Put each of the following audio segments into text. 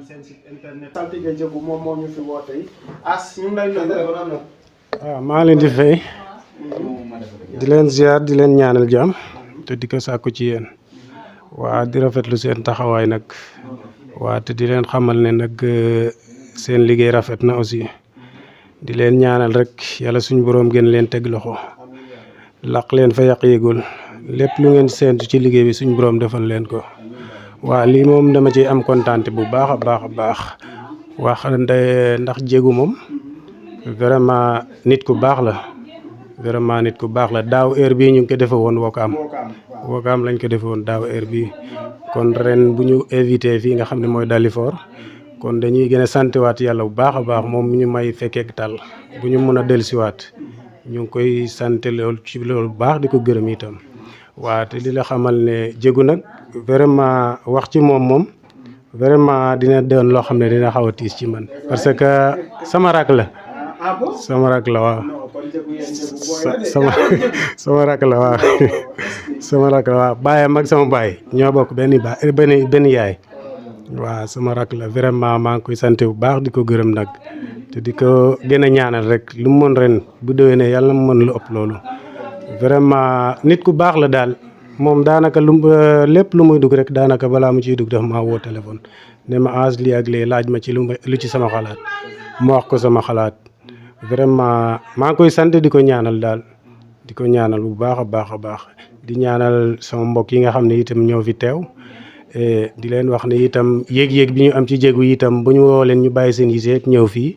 seen site internet saltige Diegou moom moo ñu fi woo tey as ñu ngi lay nuyu. waaw maa leen di fay di leen ziar di leen ñaanal jàmm te di ko sàkku ci yéen waa di rafetlu seen taxawaay nag waa te di leen xamal ne nag seen liggéey rafet na aussi di leen ñaanal rek yàlla suñu boroom gën leen teg loxo laq leen fa yàq yégul lépp lu ngeen séentu ci liggéey bi suñu boroom defal leen ko. waa lii moom dama ci am kontaante bu baax a baax wax ndax Diegou moom vraiment nit ku baax la vraiment nit ku baax la daaw heure bii ñu ngi ko defe woon Wakaam lañ ko defe woon daaw heure bii kon ren bu ñu invité fii nga xam ne mooy Dalifort kon dañuy gën a santiwaat yàlla bu baax a baax moom ñu may fekkeek tal bu ñu mën a dellusiwaat ñu ngi koy sant loolu ci loolu bu baax di ko gërëm itam. waa te li la xamal ne Diegou nag vraiment wax ci moom vraiment dina doon loo xam ne dina xaw a tiis ci man parce que sama rak la waaw sama rak la waaw sama rak la waaw baayam ak sama baay ñoo bokk benn yaay waaw sama rak la vraiment maa ngi koy sant bu baax di ko gërëm nag te di ko gën a ñaanal rek lu mu mën ren bu déwénee yàlla na mu mën lu ëpp loolu. vraiment nit ku baax la daal moom daanaka lépp lu muy dugg rek daanaka balaa mu ciy dugg daf maa woo téléphone ne ma as lii ak lii laaj ma ci lu ci sama xalaat ma wax ko sama xalaat vraiment maa ngi koy sant di ko ñaanal daal di ko ñaanal bu baax a baax di ñaanal sama mbokk yi nga xam ne itam ñoo fi teew di leen wax ne itam yéeg-yéeg bi ñu am ci Diegou itam bu ñu woo leen ñu bàyyi seen yite ñëw fii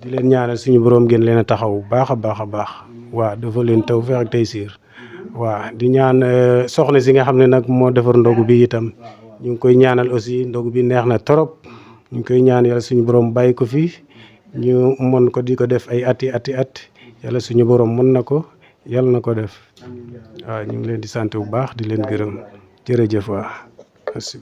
di leen ñaanal suñu borom gën leen a taxaw bu baax a baax. waaw dafa leen taw feex ak tey siir waaw di ñaan soxna si nga xam ne nag moo defar ndogu bi itam ñu ngi koy ñaanal aussi ndogu bi neex na trop ñu ngi koy ñaan yàlla suñu borom bàyyi ko fii ñu mën ko di ko def ay at yàlla suñu borom mën na ko yàlla na ko def waaw ñu ngi leen di sant bu baax di leen gërëm jërëjëf waa merci.